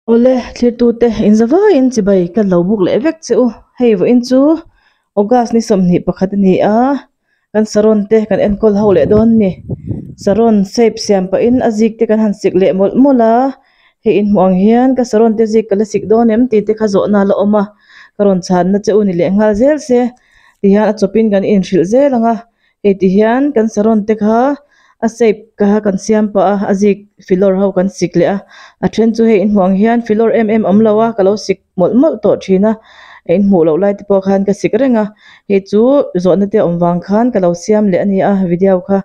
Awle thlirtute inzavaiin chibai ka lo buk leh vek che u. Hei vawiin chu August ni 21 a ni a, kan saron te kan enkawl ho leh dawn a ni. Saron shape siam pahin a zik te kan han sik leh mawlh mawlh a, hei inhmuh ang hian ka saron te zik ka la sik dawn em tih te kha zawhna a la awm a, ka rawn chhanna che u ni leh nghal zel se tihian a chawpin kan inhrilh zel ang a. Hei ti hian kan saron te kha a shape kha kan siam pah a, a zik filawr ho kan sik leh a, a then chu hei inhmuh ang hian filawr em em awm lo a, ka lo sik mawlh mawlh tawh thin a, inhmuh loh lai te pawh khan ka sik reng a, hei chu zawhna te awm vang khan ka lo siam leh a ni a video kha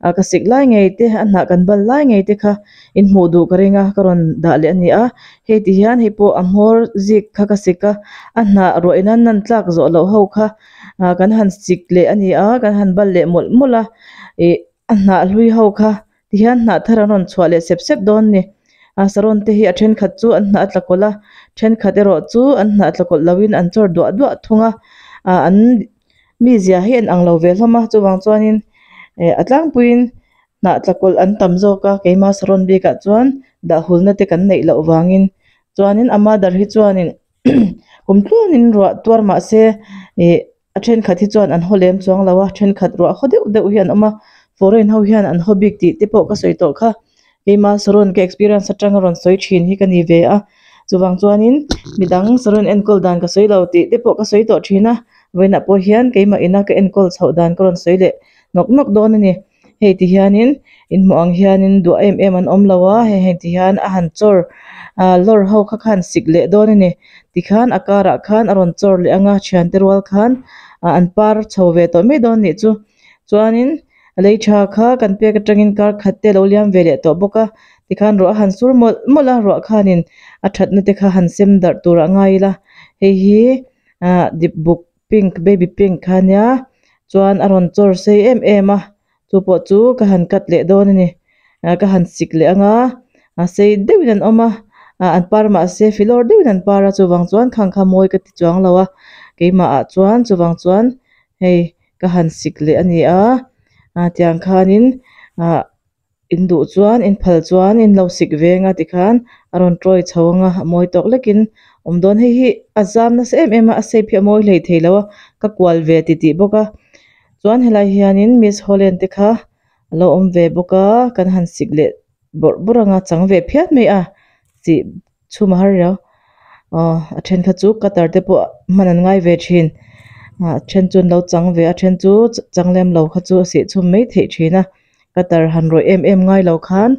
ah ka sik lai ngei te a hnah kan bal lai ngei te kha inhmuh duh ka ring a ka rawn dah leh a ni a, hei ti hian hei pawh a hmawr zik kha ka sik a, a hnah ruah in a nan tlak zawh loh ho kha. ah kan han sik leh a ni a kan han bal leh mawlh mawlh a ih a hnah hlui ho kha tihian hnah thar an rawn chhuah leh sep sep dawn a ni ah saron te hi a thenkhat chu an hnah a tla kawlh a thenkhat erawh chu an hnah tla kawlh loin an chawr duah duah thung a ah an mizia hi a inang lo ve hlawm a chuvang chuanin eh a tlangpuiin hnah tla kawlh an tam zawk a keima saron bikah chuan dah hulna te kan neih loh vangin chuanin a mother hi chuanin. Kum tluanin ruah tuar mah se ih a thenkhat hi chuan an haw lem chuang lo a thenkhat ruah haw deuh deuh hi an awm a foreign ho hian an haw bik tih te pawh ka sawi tawh kha keima saron ka experience atanga rawn sawi thin hi ka ni ve a chuvang chuanin midang saron enkawl dan ka sawi lo tih te pawh ka sawi tawh thin a vawiinah pawh hian keimah ina ka enkawl chhoh dan ka rawn sawi leh nawk nawk dawn a ni. Hei ti hianin inhmuh ang hianin duah em em an awm lo a hei heng ti hian a han chawr ah lawr ho kha khan sik leh dawn a ni tikhan a karah khan a rawn chawr leh ang a thiante rual khan ah an par chho ve tawh mai dawn nih chu chuanin lei tha kha kan pek atangin kar khat te a lo liam ve leh tawh bawk a tikhan ruah a han sur mawlh mawlh a ruah khanin a thatna te kha han sem darh turah ngai ila hei hi ah dip buk pink baby pink kha ania chuan a rawn chawr sei em em a chu pawh chu ka han cut leh dawn a ni ah ka han sik leh ang a a sei deuhin an awm a ah an par mahse filawr deuhin an par a chuvang chuan khang kha mawi ka ti chuang lo a keimah ah chuan chuvang chuan hei ka han sik leh a ni a ah tiang khanin ah. In duh chuan in phal chuan in lo sik veng a tikhan a rawn tawi chho ang a a mawi tawk lekin awm dawn hei hi a zam nasa em em a a shape hi a mawi hlei thei lo a ka kual ve titih bawk a chuan helai hianin miss holland te kha a lo awm ve bawk a kan han sik leh bawrh bawrh ang a chang ve phian mai a chih chhum a har riau aw a then kha chu cutter te pawh hman an ngai ve thin ah a then chu an lo chang ve a a then chu chang lem lo kha chu a sih chhum mai theih thin a. Cutter han rawih em em ngai lo khan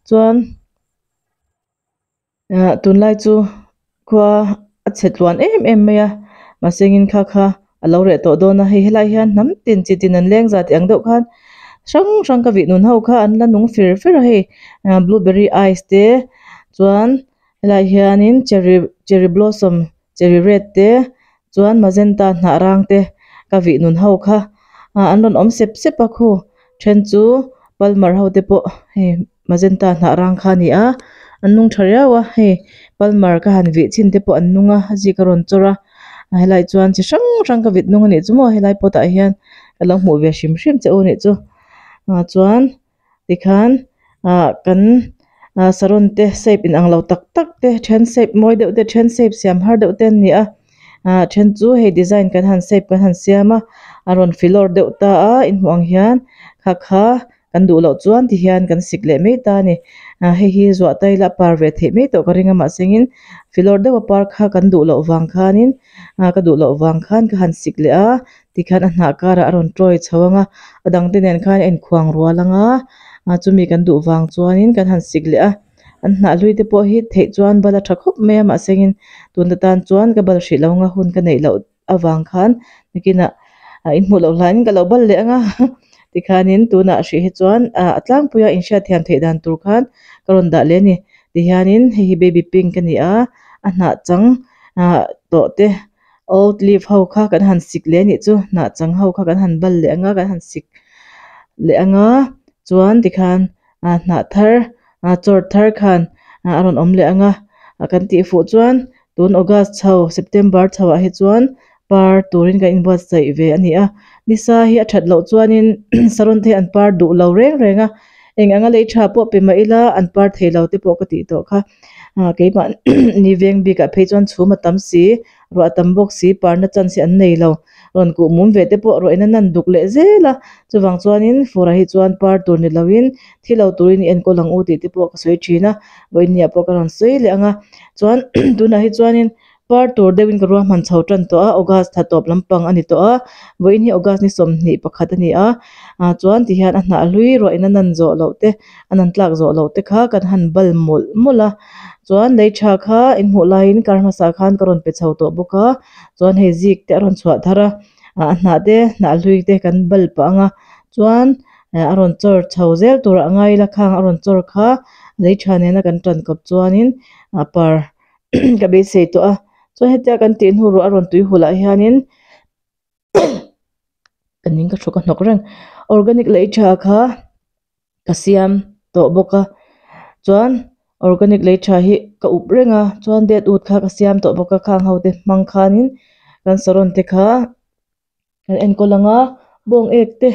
chuan ah tunlai chu khua a chhe tluan em em mai a mahse engin kha kha a lo reh tawh dawn a hei helai hian hnam tin chi tin an leng za tih ang deuh khan hrang hrang ka vih nun ho kha an la nung fir fer a hei ah blueberry ice te chuan helai hianin cherry cherry blossom cherry red te chuan magenta hnah rang te ka vih nun ho kha ah an rawn awm sep sep a khu then chu palmer ho te pawh hei magenta hnah rang kha a ni a an nung tha riau a hei palmer ka han vih chin te pawh an nung a a zik a rawn chawr a helai chuan chi hrang hrang ka vit nung a nih chu maw helai pot ah hian ka lo hmuh ve hrim hrim che u a nih chu ah chuan. Tikhan ah kan ah saron te shape inang lo tak tak te then shape mawi deuh te then shape siam har deuh te an ni a ah then chu hei design kan han shape kan han siam a a rawn filawr deuh ta a inhmuh ang hian kha kha kan duh loh chuan ti hian kan sik leh mai ta a ni ah hei hi zuah ta ila a par ve theih mai tawh ka ring a mahse engin filawr deuh a par kha kan duh loh vang khanin ah ka duh loh vang khan ka han sik leh a. Tikhian a hnah karah a rawn tawi chho ang a a dangte nen khan a inkhuang rual ang a ah chumi kan duh vang chuanin kan han sik leh a an hnah hlui te pawh hi theih chuan bal a tha khawp mai a mahse engin tun atan chuan ka bal hrih lo ang a hun ka neih loh avang khan nakinah ah inhmuh loh hlain ka lo bal leh ang a tikhanin tunah hrih hi chuan ah a tlangpuia inhriatthiam theih dan tur khan ka rawn dah leh a ni tihianin hei hi baby pink a ni a a hnah chang ah tawh te. Old leaf ho kha kan han sik leh anih chu hnah chang ho kha kan han bal leh ang a kan han sik leh ang a chuan tikhan ah hnah thar ah chawr thar khan ah a rawn awm leh ang a kan tih fuh chuan tun august chho september chho ah hi chuan par turin kan inbuatsaih ve a ni a nisa hi a that loh chuanin saron te hi an par duh lo reng reng a eng anga lei tha pawh pe mah ila an par thei lo te pawh ka tih tawh kha. Ah keimah ni veng bikah phei chuan chhum a tam si ruah a tam bawk si parna chance hi an nei lo rawn kuh mum ve te pawh ruah in a nan duk leh zel a chuvang chuanin fur ah hi chuan par tur ni loin thi lo turin i enkawl ang u tih te pawh ka sawi thin a vawiin ah pawh ka rawn sawi leh ang a chuan tunah hi chuanin par tur deuhin ka ruahman chho tan tawh a august thla tawp lampang a ni tawh a vawiin hi august ni sawmhnih pakhat a ni a ah chuan ti hian a hnah hlui ruah in a nan zawh loh te a nan tlak zawh loh te kha kan han bal mawlh mawlh a chuan lei tha kha in hmuh laiin kar hmasa khan ka rawn pe chho tawh bawk a chuan hei zik te a rawn chhuah thar a ah a hnah te hnah hlui te kan bal pah ang a chuan a rawn chawr chho zel turah a ngai ila khang a rawn chawr kha lei tha nena kan tan kawp chuanin a par ka beisei tawh a chuan hetia kan tih hnu ruah a rawn tui hulh ah hianin ka ning ka thu ka hnawk reng organic lei tha kha ka siam tawh bawk a chuan organic lei tha hi ka up reng a chuan det ut kha ka siam tawh bawk a khang ho te hmang khanin kan saron te kha kan enkawl ang a bawng ek te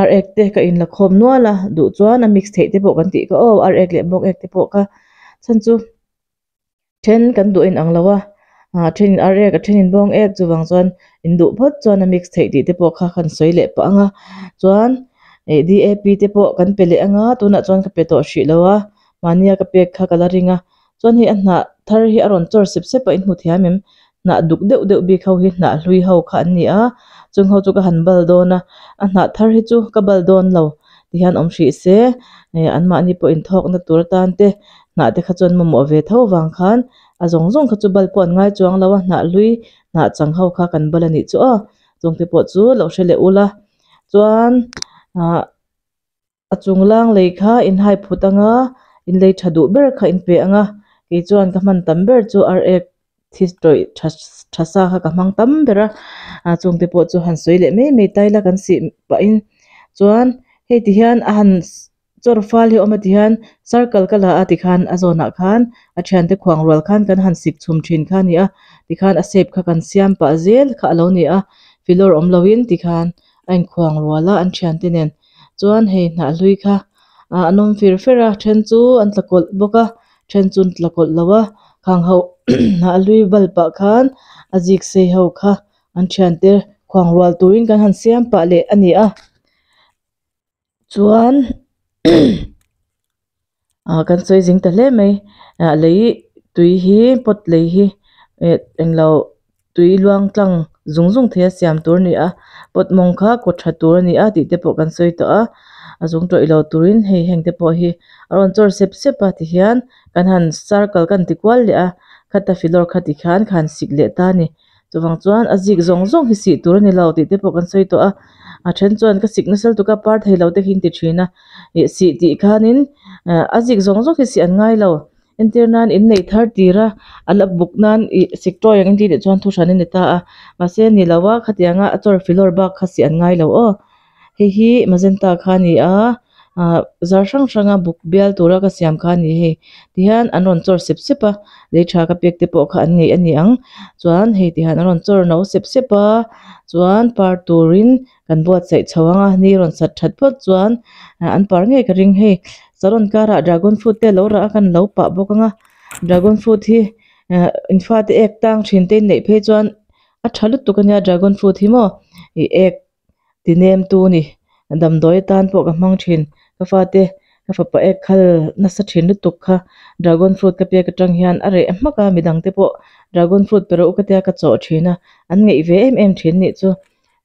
ar ek te ka in la khawm nual a duh chuan a mix theih te pawh kan tih kha aw ar ek leh bawng ek te pawh kha chhan chu then kan duh in ang lo a ah thenin ar ek a thenin bawng ek chuvang chuan in duh phawt chuan a mix theih tih te pawh kha kan sawi leh pah ang a chuan ih D A P te pawh kan pe leh ang a tunah chuan ka pe tawh hrih lo a mahnia ka pek kha ka la ring a chuan hei a hnah thar hi a rawn chawr sep sep a in hmu thiam em hnah duk deuh deuh bik ho hi hnah hlui ho kha an ni a chung ho chu ka han bal dawn a a hnah thar hi chu ka bal dawn lo ti hian awm hrih se ih anmahni pawh inthawkna tur atan te hnah te kha chuan mamawh ve tho vang khan a zawng zawng kha chu bal pawh an ngai chuang lo a hnah hlui hnah chang ho kha kan bal a nih chu aw chung te pawh chu lo hre leh ula chuan ah a chung lang lei kha in hai phut anga in lei tha duh ber kha in pe anga kei chuan ka hman tam ber chu ar ek thi tawih tha tha sa kha ka hmang tam ber a ah chung te pawh chu han sawi leh mai mai ta ila kan sih pahin chuan hei ti hian a han chawr fal hi a awm a ti hian circle ka la a tikhan a zawnah khan a thiante khuang rual khan kan han sik chhum thin kha a ni a tikhan a shape kha kan siam pah zel kha a lo ni a filawr awm loin tikhan a inkhuang rual a an thiante nen chuan hei hnah hlui kha ah an awm fir fer a then chu an tla kawlh bawk a then chu an tla kawlh lo a khang ho hnah hlui bal pah khan a zik sei ho kha an thiante khuang rual turin kan han siam pah leh a ni a chuan ah kan sawi zing ta hle mai ah lei tui hi pot lei hi eh englo tui luang tlang zung zung thei a siam tur a ni a pot mawng kha kaw tha tur a ni a tih te pawh kan sawi tawh a a zung tawih lo turin hei heng te pawh hi a rawn chawr sep sep a tihian kan han circle kan ti kual leh a khata filawr kha tikhan kha han sik leh ta a ni chuvang chuan a zik zawng zawng hi sih tur a ni lo tih te pawh kan sawi tawh a a then chuan ka sik nasa lutuk a par thei lo te khi an ti thin a ih sih tih khanin ah a zik zawng zawng hi sih an ngai lo entir nan in neih thar tir a a la buk nan ih sik tawi ang in tih leh chuan thu hran a ni ta a mahse ni lo a khatiang a a chawr filawr bak kha sih an ngai lo aw hei hi magenta kha a ni a ah zar hrang hrang a buk bial tura ka siam kha a ni hei tihian an rawn chawr sep sep a lei tha ka pek te pawh kha an ngeih a ni ang chuan hei tihian an rawn chawr no sep sep a chuan par turin kan buatsaih chho ang a ni rawn sat that phawt chuan an par ngei ka ring hei saron karah dragon fruit te alo rah a kan lo pah bawk ang a dragon fruit hi ah in fate ek tang thin te in neih phei chuan a tha lutuk ania dragon fruit hi maw ih ek ti nem tu a ni damdawi atan pawh ka hmang thin ka fate ka fapa ek khal nasa thin lutuk kha dragon fruit ka pek atang hian a reh hmak a midang te pawh dragon fruit pe rawh u ka tia ka chawh thin a an ngeih ve em em thin nih chu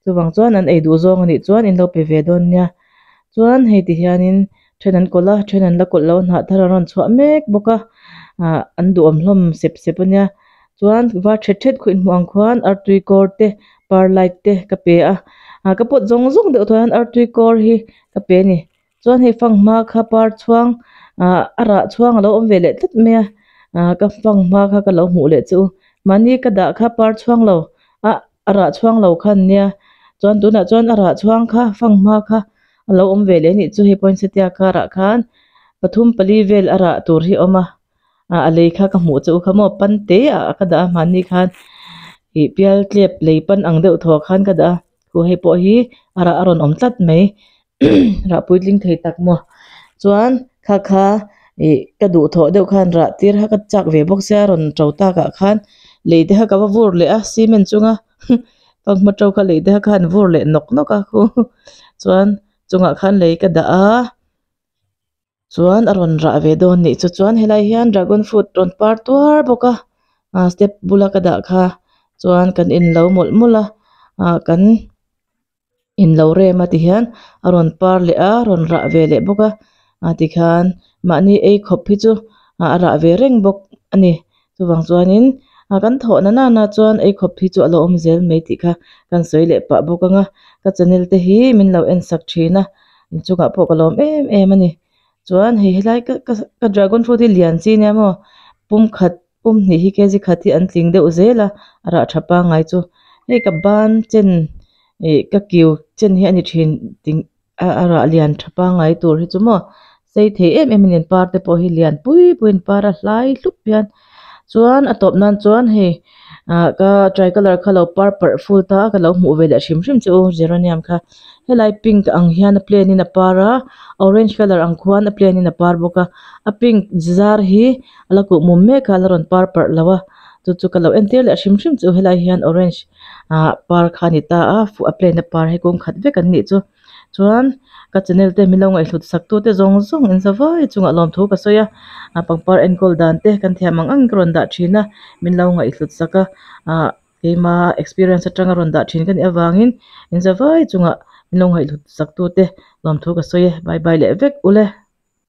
chuvang chuan an ei duh zawng anih chuan in lo pe ve dawn nia chuan hei ti hianin then an kawlh a then an la kawlh lo a hnah thar an rawn chhuah mek bawk a ah an duhawm hlawm sep sep ania chuan var thet thet khuh inhmuh ang khuan artui kawr te perlite te ka pe a ah ka pawt zawng zawng deuh tawh hian artui kawr hi ka pe a ni chuan hei fanghma kha par chhuang ah a rah chhuang alo awm ve leh tlat mai a ah ka fanghma kha ka lo hmuh leh chu mahni ka dah kha par chhuang lo ah a rah chhuang lo kha an nia chuan tunah chuan a rah chhuang kha fanghma kha a lo awm ve leh a nih chu hei poinsettia karah khan pathum pali vel a rah tur hi a awm a ah a lei kha ka hmuh che u kha maw pan te ah ka dah a hmanni khan ih pial tlep lei pan ang deuh thaw khan ka dah a khu hei pawh hi a rah a rawn awm tlat mai rah puitling thei tak maw chuan kha kha. Ih ka duhthawh deuh khan rah tir kha ka chak ve bawk sia rawn to takah khan lei te kha ka va vur leh a cement chunga fanghma to kha lei te kha khan vur leh nawk nawk a khu chuan chungah khan lei ka dah a chuan a rawn rah ve dawn nih chu chuan helai hian dragon fruit rawn par tuar bawk a ah step bula ka dah kha chuan kan in lo mawlh mawlh a ah kan in lo rem a tihian a rawn par leh a rawn rah ve leh bawk a ah tikhian mahni ei khawp hi chu ah a rah ve reng bawk a ni chuvang chuanin ah kan thawh na nana chuan ei khawp hi chu a lo awm zel mai tih kha kan sawi leh pah bawk ang a ka channel te hi min lo en sak thin a inchungah pawh ka lawm em em a ni chuan hei helai ka ka dragon fruit hi lian chi nia maw pum khat pum hnih hi kg khat hi an tling deuh zel a a rah tha pangngai chu hei ka ban chen ih ka kiu chen hi a ni thin ting a rah lian tha pangngai tur hi chu maw sei thei em em a ni an par te pawh hi lian pui pui in par a hlai hlup hian chuan a tawp nan chuan hei ah ka tricolour kha lo par parh full ta a ka lo hmuh ve leh hrim hrim chu geranium kha helai pink ang hian a plain in a par a orange colour ang khuan a plain in a par bawk a a pink zar hi a la kuh mum mek a la rawn par parh lo a chu chu ka lo entir leh hrim hrim chu helai hian orange ah par kha a ni ta a a plain a par hi kawng khat vek an nih chu chuan ka channel te min lo ngaihhlut sak tu te zawng zawng in zavai chungah lawmthu ka sawi a a pangpar enkawl dan te kan thiam ang ang ka rawn dah thin a min lo ngaihhlut sak a ah keima experience atanga rawn dah thin ka nih avangin in zavai chungah min lo ngaihhlut sak tu te lawmthu ka sawi e bye bye leh vek ule.